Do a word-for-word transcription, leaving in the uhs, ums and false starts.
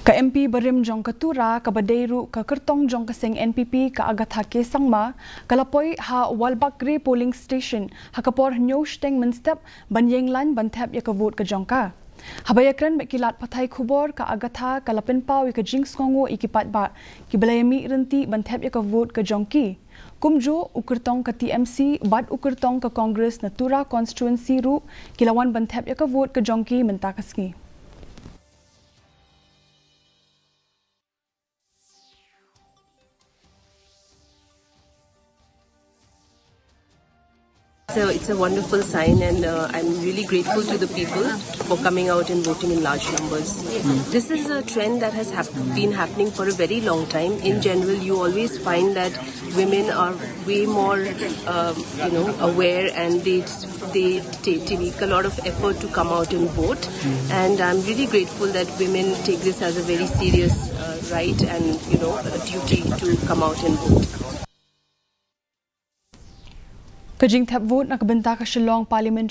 Ka M P barim jong ka Tura kaba dei ruh ka kyrtong jong ka seng N P P ka Agatha K Sangma ka la poi ha Walbakgre polling station ha ka por hynñiew shiteng mynstep ban ïeng lain ban thep ïa ka vote ka jong ka. Haba ïakren bad ki lad pathai khubor, ka Agatha ka la pynpaw ïa ka jingsngewnguh ïa ki paidbah kiba la ïamih ryntih ban thep ïa ka vote ka jong ki. Kumjuh u kyrtong ka T M C bad u kyrtong ka Congress na Tura constituency ruh ki la wan ban thep ïa ka vote ka jong ki mynta ka sngi. So it's a wonderful sign, and uh, I'm really grateful to the people for coming out and voting in large numbers. This is a trend that has hap- been happening for a very long time. In general, you always find that women are way more, um, you know, aware, and they they ta- take a lot of effort to come out and vote. And I'm really grateful that women take this as a very serious uh, right and, you know, a duty to come out and vote. Ka jingthep vote na ka bynta ka Shillong Parliament